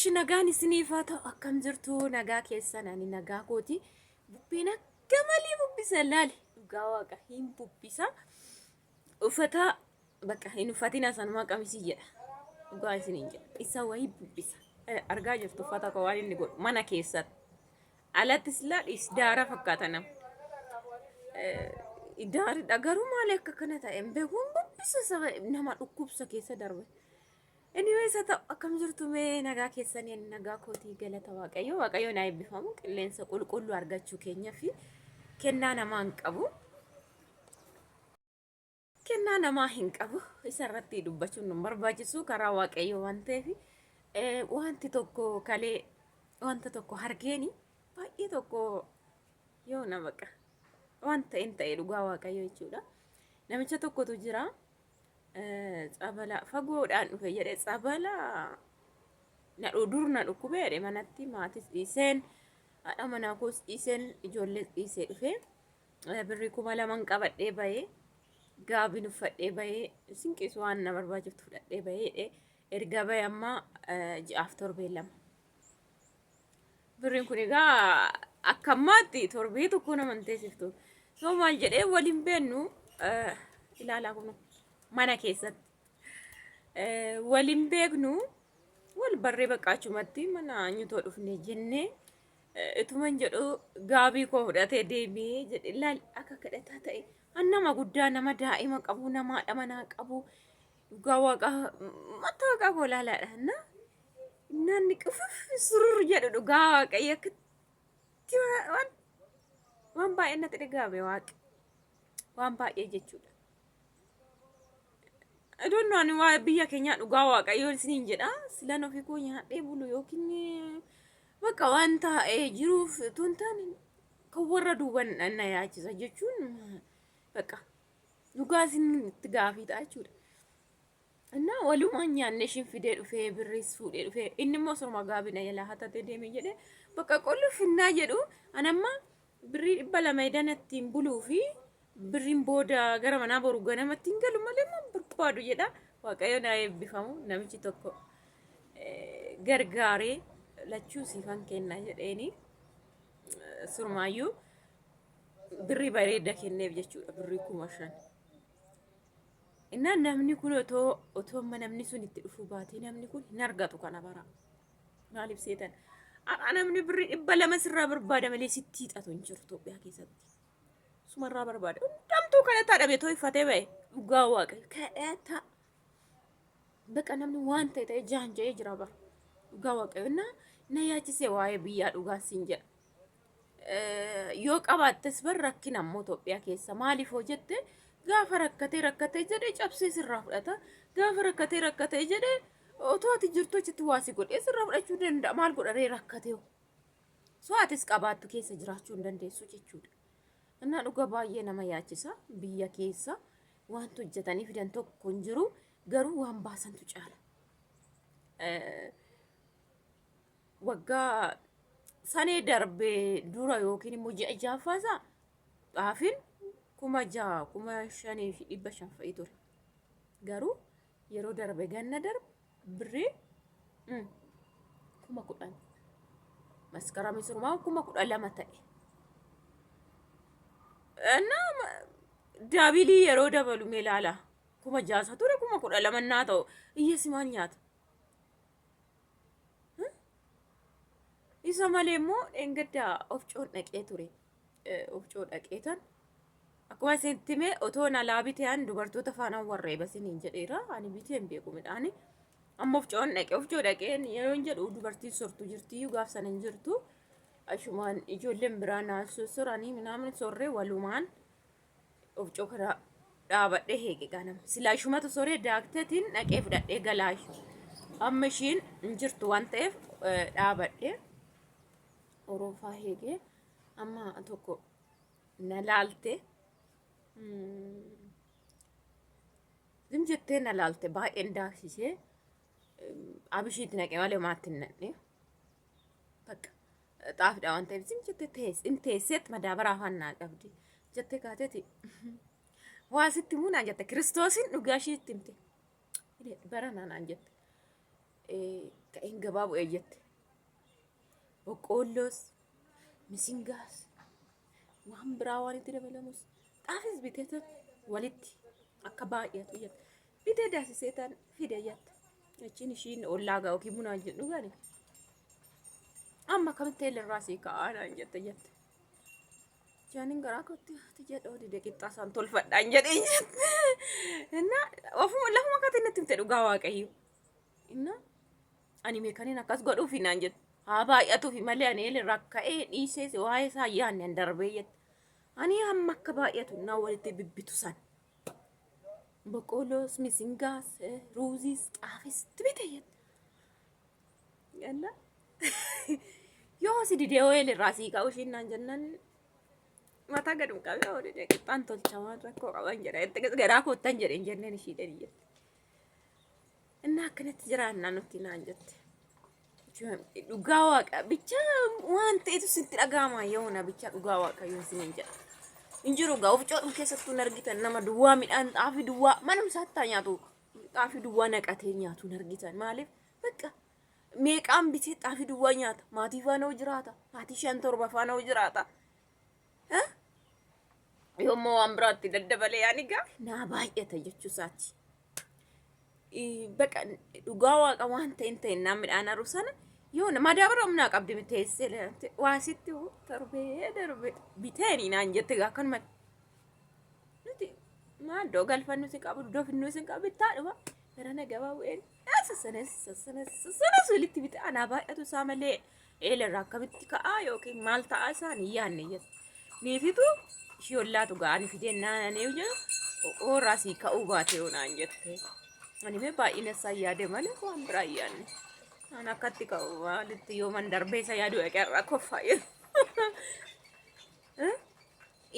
Ishi nagaan isiniif haa ta'u. Akkam jirtu? Nagaa keessan? Ani nagaa kooti. Bubbeen akka malee bubbisa, laali, dhugaa waaqa hin bubbisa. Uffata bakka hin uffatina, sanumaa qamisii jedha. Dhugaa isiniin jedha. Isa wayii bubbisa. Argaa jirtu uffata koo waan inni godhu mana keessatti. Alatti silaa dhiis, daara fakkaata nama. Daaridha garuu maali akka kana ta'e hin beeku, hin bubbisa, saba nama dhukkubsa keessa darbe. Anyways, haa ta'u, akkam jirtu mee? Nagaa keessanii? Ani nagaa kootii, galata Waaqayyo. Waaqayyo naa eebbifamu, qilleensa qulqulluu argachuu keenya fi kennaa namaa hin qabu. Kennaa namaa hin qabu. Isa irratti dubbachuun nu barbaachisu, karaa Waaqayyo waan ta'eef. Wanti tokko kalee wanta tokko hargeeni baay'ee tokko yoo na baqa waan ta'een ta'e, dhugaa Waaqayyo jechuudha. Namicha tokkotu jira. Tsabala fagoodhaan dhufe jedhe, tsabala na dur na dhukkube jedhe. Manatti maatis dhiiseen, haadha manaa koos dhiiseen, ijoollees dhiisee dhufe. Birrii 2000 qabadhee bahee, gaabiin uffadhee bahee, sinqiis waan na barbaachiftu fudhadhee bahee jedhe. Erga bahee amma ji'aaf torbee 2. Birriin kun egaa akka ammaatti torbee tokko nama hin teessiftu. So maal jedhee, waliin beennu, ilaalaa kun mana keessatti. Waliin beeknu, wal barree bakka achumatti mana nyutoo dhufne jennee ituman jedhu gaabii koo fudhatee deemee jedhe. Ilaal, akka kadhataa ta'e. An nama guddaa, nama daa'ima qabu, nama haadha manaa qabu, dhugaa waaqaa mataa waaqaa koo ilaalaadha. Na namni qufuf surur jedhu, dhugaa waaqayyo akkatti waan waan baay'ee natti dhaga'ame, waaqi waan baay'ee jechuudha. Idoon ani waa biyya keenyaa, dhugaa waaqayyoon isiniin jedha, silan ofii koo nyaadhee bulu yookiin bakka waan taa'ee jiruuf utuu hin taane kan warra duuban na yaachisa jechuun bakka dhugaa isin itti gaafii ta'a jechuudha. Innaa walumaan nyaanne, ishiin fidee dhufee, birriis fuudhee dhufee, inni immoo sorma gaabina jalaa hatatee deeme jedhee bakka qullufinnaa jedhu. Anamma birrii 200 edana ittiin buluu fi birriin booda gara manaa boru ganamatti hin galu malee immoo barbaadu jedha. Waaqayyo naa eebbifamu, namichi tokko gargaaree lachuu siifan kenna jedheeni surmaayyuu birrii bareeda kenneef jechuudha, birrii 5000. Innaan namni kun otoo amma namni sun itti dhufuu baatee namni kun hin argatu kana bara. Maaliif seetan? Har'a namni birrii 200 sirraa barbaada malee sitti hiixatu hin jiru Itoophiyaa keessatti. Sumarraa barbaada. Hundamtuu kadhataa dhabe too iffatee ba'e. Dhugaa waaqayyo kadhataa. Baqa namni waan ta'e ta'e jaan ja'ee jira bara. Dhugaa waaqayyo na yaachisee waa'ee biyyaa, dhugaa siin jedha. Yoo qabaattes bar rakkina ammoo Itoophiyaa keessa. Maaliif hoo jette, gaafa rakkatee rakkatee jedhee cabsee sirraa fudhata. Gaafa rakkatee rakkatee jedhee otoo ati jirtu achitti waa si godhee sirraa fudhachuu danda'a. Maal godharee rakkatee? So atis qabaattu keessa jiraachuu hin dandeessu jechuudha. Innaa dhuga baay'ee nama yaachisa. Biyya keessa wanti hojjetanii fidan tokko hin jiru, garuu waan baasantu caala. Waggaa sanee darbee dura yookiin immoo ji'a ja'affaa isaa xaafiin 6000, 5500 fa'i ture. Garuu yeroo darbe, ganna darbe, birrii 10,000, maskaramii surumaa 12,000 ta'e. Nama daabilii yeroo dabalu mee ilaala. 6000 ture 12,000 naa ta'u hiyyeessi maal nyaata? Isa malee immoo dheengadda ofcoon dhaqee ture. Ofcoo dhaqee tan akkuma isinitti hime otoo alaa bitee an dubartoota faanaan warreeba isiniin jedheera. Ani bitee hin beeku midhaani. Amma ofcoon dhaqee, ofcoo dhaqee yeroo hin jedhu dubartiin sortu jirti, gaaf sana hin jirtu. Ashumaan ijoolleen biraa naa soranii minaamin sorree walumaan ofcoo kana dhaabadhee heeqe ganama. Silaa ishumatu soree daakteetiin dhaqee fudhadhee galaa. Amma ishiin hin jirtu waan ta'eef dhaabadhee oroofaa heegee amma tokko na laalte. Zim jettee na laalte, baay'een daaksisee abishiitti naqe malee maatti hin naqne. Bakka xaafidha waan ta'eef zim jettee teesse, in teesseet madaabaraa afaan naa qabdi jettee kaateeti waa sitti himuu naan jette. Kiristoosiin dhugaa ishii itti himte, bara naan jette. Ka'een Gabaa bu'ee jette. Boqqoolloos, misingaas, waan biraa waan itti dabalamus xaafis bitee walitti akka baay'atu jette. Bitee daasisee tan fide jette. Achiin ishiin ollaa gaa yookiin bunaa jedhu gani. Amma akkamitti eelirraa sii ka'aa naan jette jette. Jaanin garaa kootti haati jedhoo dide qixxaa isaan tolfadhaan jedhee jette. Inna ofuma lafuma akkatti natti himte dhugaa waaqayyo. Inna ani meekaniin akkas godhuufi naan jette. Haa baay'atuufi malee ani eelirraa ka'ee dhiisee waa'ee isaa yaadne an darbee jette. Ani hamma akka baay'atu naa walitti bibbitu san. Boqqoolloos, misingaas, ruuziis, xaafis itti bite jette. Ganna yoo si didee ooyil irraa sii ka'u ishiin naan jennaan mataa gad hin qabee oo didee qixxaan tolcha waan rakkoo qaban jedha itti garaa koottan jedheen jenneen ishii dhani jette. Innaa akkanatti jiraannaa nutti naan jette. Dhugaa waaqa bicha waan ta'etu sitti dhaga'ama yoona bicha dhugaa waaqa yoo isiniin jedha. Hin jiru gaa of coodhum keessattuu hin argitan nama duwwaa midhaan xaafii duwwaa manuma isaatti haa nyaatu xaafii duwwaa naqatee nyaatu hin argitan maaliif bakka meeqaan bitee xaafii duwwaa nyaata maatii faana hoo jiraata maatii shan torba faana hoo jiraata. Yoommoo waan biraatti daddabalee yaani gaa naa baay'ata jechuu isaati. Baqa dhugaa waaqa waan ta'in ta'in naan midhaan aru sana yoo madaabara humnaa qabdi teessee waa sitti torbee darbee biteeni naan jette gaa akkanumatti. Nuti maal iddoo galfannu si qabu iddoo finnuu si qabu bittaa dhuma garana gabaa bu'een sassanas sassanas sassanas walitti bita anaa baay'atu isaa malee eela irraa akkamitti ka'aa yookiin maal ta'aa isaan hin yaadne jedhu. Niititu ishii ollaatu ga'anii fideen naananii jedhu qoqqoorraa sii ka'uu baate yoo naan jette. Ani mee baay'ina isaa yaade malee waan biraa hin yaadne. An akkatti ka'u maalitti yoo man darbee isa yaadu dhaqee irraa koffaa jedhu.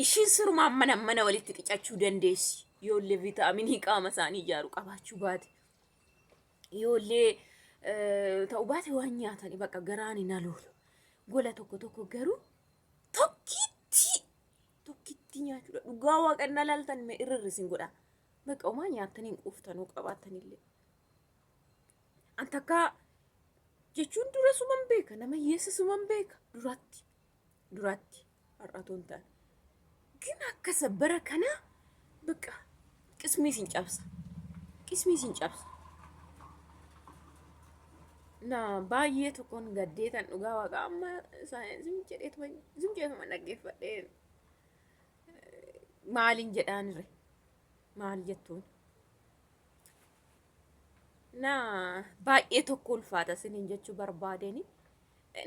Ishiin sirumaan mana mana walitti qicachuu dandeessi. Yoollee viitaaminii qaama isaanii ijaaru qabaachuu baate. Yoollee ta'uu baate waan nyaatanii bakka garaan hin aloolu. Gola tokko tokko garuu tokkitti tokkitti nyaachuudha. Dhugaa waaqannaa laaltan mee irrirri isin godha. Bakka homaa nyaattanii hin quuftanuu qabaattanillee. An takkaa jechuun dura suman beeka nama hiyyeessa suman beeka duratti duratti har'a otoo hin taane. Gin akkasa bara kana bakka qismii isin cabsa. Qismii isin cabsa. Na baay'ee tokkoon gaddeetan dhugaa waaqa amma zim jedheetuma zim jedheetuma dhaggeeffadhee maaliin jedhaanire maal jettuun. Na baay'ee tokko ulfaata isiniin jechuu barbaadeni.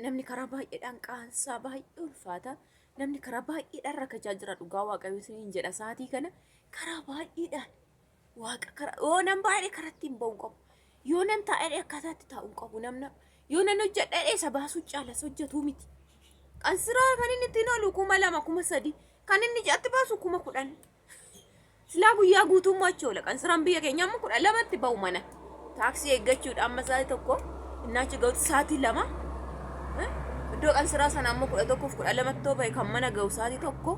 Namni karaa baay'eedhaan qaansaa baay'ee ulfaata. Namni karaa baay'eedhaan rakkachaa jira dhugaa waaqayyo isiniin jedha sa'aatii kana karaa baay'eedhaan waaqa karaa yoo nan baay'ee karaa ittiin ba'u hin qabu. Yoo nan taa'ee akkaataa itti taa'u hin qabu namna yoo nan hojjedhee isa baasuu caala isa hojjetuu miti. Qansiraa kan inni ittiin oolu 2000 3000 kan inni ji'atti baasu 10,000. Silaa guyyaa guutummaa achi oola. Qansiraan biyya keenya amma 12tti ba'u mana. Taaksii eeggachuudha amma sa'aatii 1 innaa achi ga'utti sa'aatii 2. Iddoo qansiraa sana ammoo 11f 12tti yoo ba'e kan mana ga'u sa'aatii 1.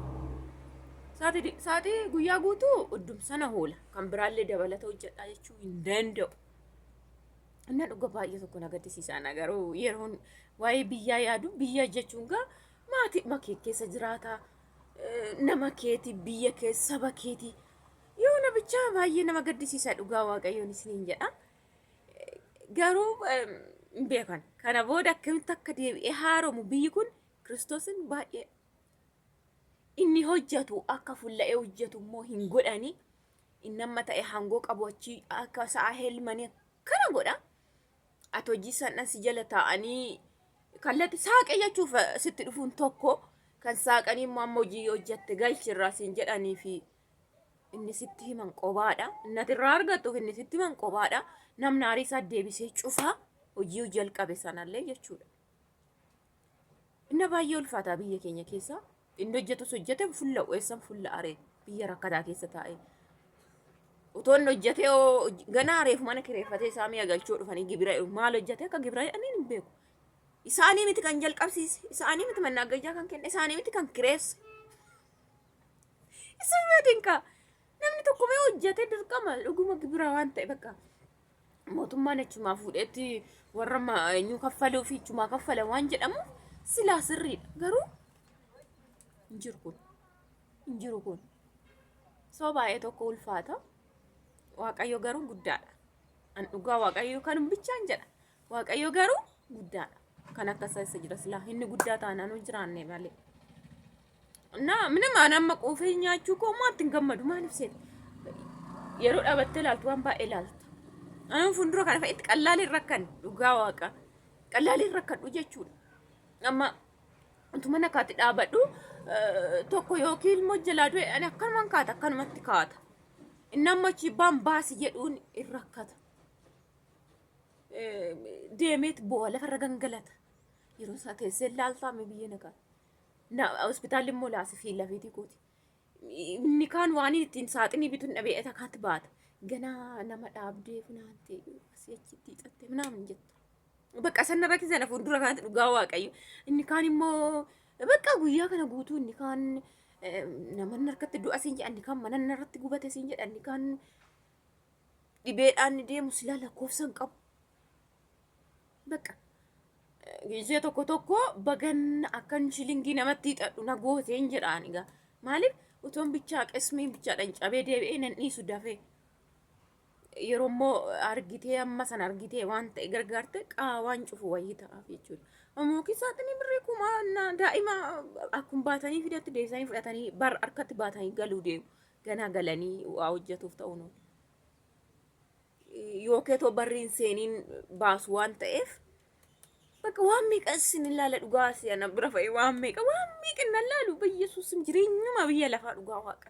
Sa'aatii guyyaa guutuu iddum sana oola. Kan biraallee dabalata hojjedhaa jechuu hin danda'u. Inna dhuga baay'ee tokko na gaddisiisa ana garuu yeroon waa'ee biyyaa yaadu biyya jechuun gaa maatii makee keessa jiraata. Nama keeti biyya kee saba keeti yoo na bichaa baay'ee nama gaddisiisa dhugaa waaqayyoon isiniin jedha. Garuu hin beekan. Kana booda akkamitti akka deebi'ee haaromu biyyi kun Kiristoosin baay'ee inni hojjetu akka fulla'ee hojjetu immoo hin godhani. Inni amma ta'e hangoo qabu achi akka sa'a helmanii akkana godha. Ati hojii sana si jala taa'anii kallatti saaqee jechuuf sitti dhufuun tokko kan saaqanii immoo amma hojii hojjette galchi irraa siin jedhanii fi inni sitti himan qobaadha. Inni ati irraa argattuuf inni sitti himan qobaadha. Namni aarii isaa deebisee cufaa hojii jalqabe sanallee jechuudha. Inni baay'ee ulfaataa biyya keenya keessa. Inni hojjetus hojjete fulla'u eessan fulla'a ree biyya rakkataa keessa taa'ee. Otoo inni hojjetee ganaa reefu mana kireeffatee isaa mi'a galchuu dhufanii gibira maal hojjetee akka gibira jedhaniin hin beeku. Isaanii miti kan jalqabsiise, isaanii miti mannaagajaa kan kenne, isaanii miti kan kireesse. Isuma dinqa. Namni tokko mee hojjetee dirqama dhuguma gibira waan ta'e bakka mootummaan achumaa fuudheetti Warra eenyu kaffaluu fi ichumaa kaffala waan jedhamuuf silaa sirriidha. Garuu hin jiru kun. Hin jiru kun. Soo baay'ee tokko ulfaata. Waaqayyo garuu guddaadha. An dhugaa Waaqayyo kan bichaan jedha. Waaqayyo garuu guddaadha. Kan akka isaa isa jira silaa inni guddaa taanaan hin jiraanne malee. Na minima an amma quufee nyaachuu koo maatti hin gammadu maaliif seeta? Yeroo dhaabattee ilaaltu waan baay'ee ilaalta. Anaan fuuldura kana fa'itti qallaaliin rakkan dhugaa waaqa. Qallaaliin rakkadhu jechuudha. Amma utuma na kaati dhaabadhu tokko yookiin ilmoo jalaa du'e ani akkanumaan kaata akkanumatti kaata. Inni amma achi baan baasi jedhuun hin rakkata. Deemeet bu'a lafarra gangalata. Yeroo isaa teessee ilaaltaa mi biyya na kaata. Na hospitaalli immoo laasi fi lafiitii kooti. Inni kaan waan ittiin saaxinii bituun dhabee eta kaatti baata. Ganaa nama dhaabdee funaantee asii achitti hiixattee minaamin jetta. Bakka san irra keessan fuuldura kanatti dhugaa waaqayyo. Inni kaan immoo bakka guyyaa kana guutuu inni kaan nama harkatti du'a siin jedha inni kaan mana irratti gubate siin jedha inni kaan dhibeedhaan deemu silaa lakkoofsa hin qabu. Bakka Gizee tokko tokko bagan akkan shilingii namatti hiixadhu na gooteen jedhaan egaa. Maaliif utoon bichaa qismiin bichaadhaan cabee deebi'ee nan dhiisu dafee. Yeroo immoo argitee amma sana argitee waan ta'e gargaarte qaawaan cufu wayii ta'aaf jechuudha. Ammoo saaxinii birrii kumaa daa'ima akkuma baatanii fidatti deebisanii fudhatanii bar harkatti baatanii galuu deemu. Ganaa galanii waa hojjetuuf ta'uun. Yookeetoo barri hin seeniin baasu waan ta'eef bakka waan meeqa isin ilaala dhugaa si ana bira fa'i waan meeqa waan meeqa hin laalu biyyesuusim jireenyuma biyya lafaa dhugaa waaqa.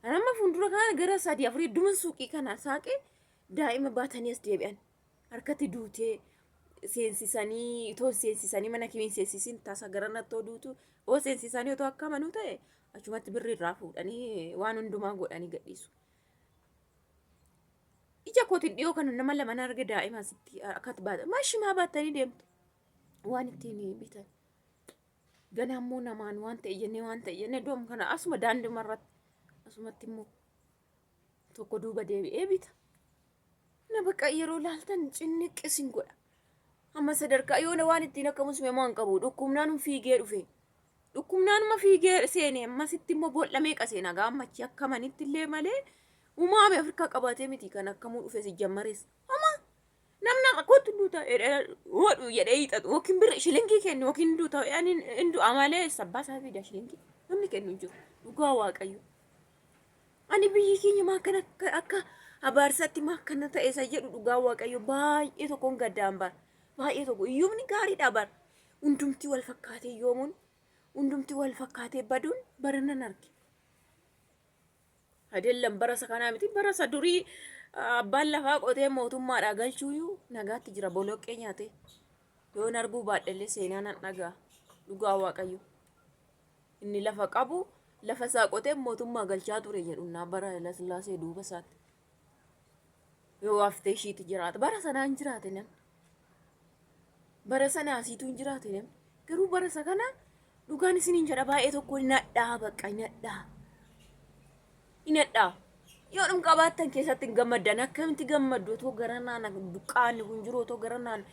Amma fuuldura kana gara sadii afurii dhuma suuqii kana saaqee daa'ima baatanii as deebi'an harkatti duutee seensisanii itoo seensisanii mana kimiin seensisin tasa gara nattoo duutu oo seensisanii otoo akka amanuu ta'e achumatti birri irraa fuudhanii waan hundumaa godhanii gadhiisu. Ija kootiin dhiyoo kana nama lama nan arge daa'ima asitti akkatti baata. Maashimaa baattanii deemtu. Waan ittiin bitan. Ganaa immoo namaan waan ta'e jennee waan ta'e jennee doom kana asuma daandii irratti asumatti immoo tokko duuba deebi'ee bita. Na bakka yeroo laaltan cinniqqi isin godha. Amma sadarkaa yoona waan ittiin akka musliimaa hin qabu dhukkubnaan fiigee dhufe. Dhukkubnaanuma fiigee seene ammasitti immoo boolla meeqa seena gaa ammachi akka manitti illee malee umaame Afrikaa qabaatee miti kan akkamuu dhufe si jammarees. Homaa namni har'a kootu duuta hodhu jedhee hiixatu yookiin birri shilingii kennu yookiin duuta ani hin du'a malee sabbaa isaa fida shilingii namni kennu hin jiru dhugaa waaqayyo. Ani biyyi keenya maa akkana akka abaarsaatti maa akkana ta'e isa jedhu dhugaa waaqayyo baay'ee tokkoon gaddaan bara baay'ee tokko iyyuumni gaariidha bara. Hundumti wal fakkaatee yoomuun hundumti wal fakkaatee baduun bara nan arge. Adellam bara isa kanaa miti bara isa durii abbaan lafaa qotee mootummaadhaa galchuuyyuu nagaatti jira boloqqee nyaatee. Yoon arguu baadhellee seenaa nan dhagaa dhugaa waaqayyo. Inni lafa qabu lafa isaa qotee mootummaa galchaa ture jedhu naa bara Hayilasillaasee duuba isaatti. Yoo haftee ishiitti jiraata bara sanaan jiraate namni. Bara sana asiitu hin jiraate namni. Garuu bara isa kana dhugaan isiniin jedha baay'ee tokko hin hadhaa bakka hin hadhaa. Hin hadhaa. Yoo dhum qabaattan keessatti hin gammaddan akkamitti gammaddu otoo garanaan buqqaanni kun jiru otoo garanaan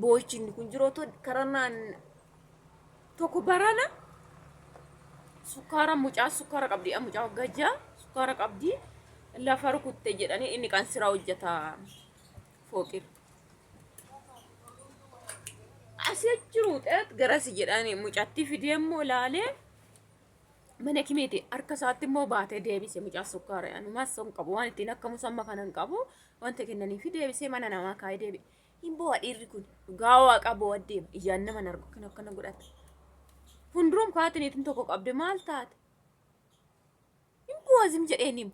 boo'ichinni kun jiru otoo garanaan tokko barana sukkaara mucaa sukkaara qabdi mucaa waggaa ja'a sukkaara qabdi lafa rukutte jedhanii inni qansiraa hojjeta fooqirra. Asii jiru xeet garasi jedhanii mucattii fidee immoo laalee mana kimeeti harka isaatti immoo baatee deebise mucaa sukkaara anumas hin qabu waan ittiin akka musamma kana hin qabu wanta kennanii fi deebisee mana namaa kaa'ee deebi'e. Hin boo'a dhiirri kun dhugaa waaqa boo'a deema ijaan nama hin argu kan akkana godhate. Fundurum kaatiniitiin tokko qabde maal taate? Hin boo'a zim jedheen himu.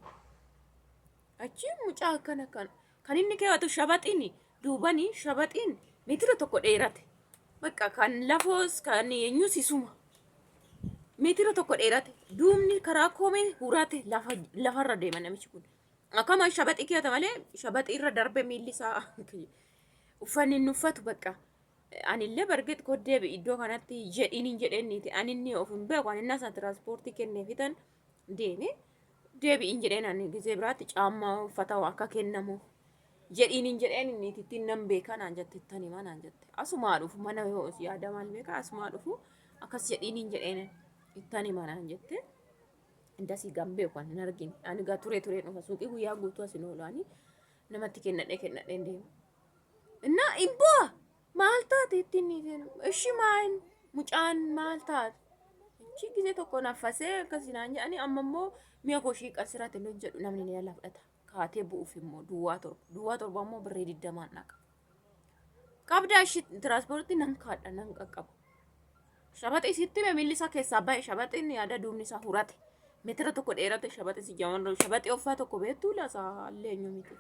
Achi mucaa akkana kan kan inni keewwatu shabaxiin duubanii shabaxiin meetira tokko dheerate. Bakka kan lafoos kan eenyus isuma. Meetira tokko dheerate. Duubni karaa koomee hurate lafa lafarra deema namichi kun. Akkama shabaxii keewwata malee shabaxii irra darbe miilli isaa uffanni inni uffatu bakka. Anillee bargeet koo deebi iddoo kanatti jedhiin hin jedheenniiti. Ani inni of hin beeku. Ani inni tiraanspoortii kenneefitan deeme. Deebi'in jedheen ani gizee biraatti caammaa uffata akka kennamuuf. Jedhiin hin jedheen inni ittiin nan beekaa naan jette ittan himaa naan jette. Asumaa dhufu mana yoo yaada maal beekaa asumaa dhufu akkas jedhiin hin jedheen ittan himaa naan jette. Dasii gan beeku ani hin argine. Ani gaa turee turee dhufa suuqii guyyaa guutuu asin oolu ani namatti kennadhee kennadheen deema. Innaa hin bu'a maal taate ittiin ishi maal mucaan maal taate. Achi gisee tokko naffasee akkasii naan jedhanii amma immoo mi'a koo ishii qasiraatti hin hojjedhu namni ni ala fudhata. Kaatee bu'uuf immoo duwwaa torba. Duwwaa torba immoo birrii digdamaan dhaqa. Qabdaa ishii tiraanspoortii nan kaadha nan qaqqaba. Shabaxi isitti hime miilli isaa keessaa ba'e shabaxiin yaada duubni isaa hurate. Meetira tokko dheerate shabaxi si jaman shabaxi offaa tokko beektuu lasaa leenyu miti.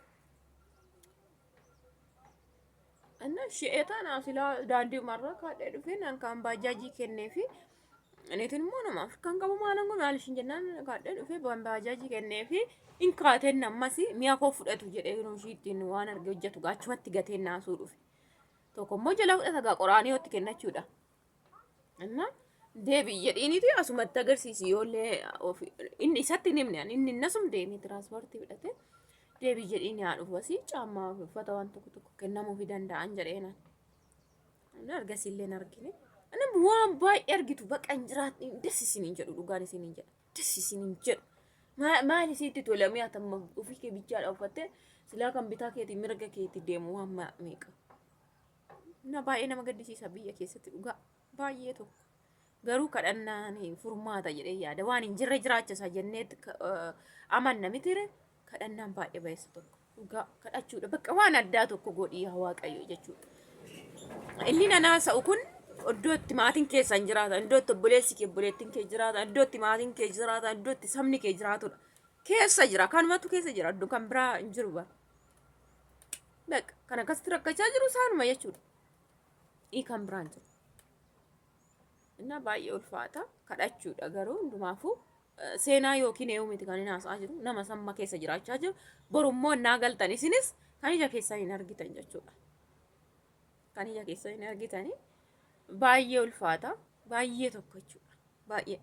Inna shi'ee tanaaf silaa daandii umarraa kaadhee dhufee naan kaan baajaajii kennee fi niitiin immoo nama Afrikaan qabu maalan kun maal ishiin jennaan kaadhee dhufee baajaajii kennee fi in kaateen ammas mi'a koo fudhatu jedhee yeroo ishii ittiin waan arge hojjetu gaachumatti gateen naasuu dhufe. Tokko immoo jala fudhata gaa qoraanii yoo itti kennachuudha. Inna deebi'i jedhiiniti asumatti agarsiisi yoollee inni isatti hin himne inni innasum deemee tiraanspoortii fudhate deebi'i jedhiin yaa dhufu asii caammaa fi uffata waan tokko tokko kennamuufi danda'an jedheenan. Inni argasiillee hin argine. Inni waan baay'ee argitu baqa hin jiraatni das isiniin jedhu dhugaan isiniin jedha. Das isiniin jedhu. Maal isiitti tola mi'a tamma ofii kee bichaadha uffattee silaa kan bitaa keetii mirga keetii deemu waan meeqa. Na baay'ee nama gaddisiisa biyya keessatti dhugaa baay'ee tokko. Garuu kadhannaan furmaata jedhee yaada. Waan hin jirre jiraachisa jennee amanna mitire kadhannaan baay'ee bayeessa tokko. Dhugaa kadhachuudha. Bakka waan addaa tokko godhii yaa Waaqayyo jechuudha. Inni nan haasa'u kun iddoo itti maatiin keessan jiraatan, iddoo itti obboleessi kee obboleettiin kee jiraatan, iddoo itti maatiin kee jiraatan, iddoo itti sabni kee jiraatudha. Keessa jira. Kanumatu keessa jira. Iddoo kan biraa hin jiru bara. Bakka kan akkasitti rakkachaa jiru isaanuma jechuudha. Ii kan biraan jiru. Innaa baay'ee ulfaata kadhachuudha garuu hundumaafuu seenaa yookiin eewu miti kan inni haasa'aa jiru nama samma keessa jiraachaa jiru borummoo innaa galtan isinis kan ija keessan hin argitan jechuudha. Kan ija keessan hin argitanii baay'ee ulfaata baay'ee tokko jechuudha baay'ee.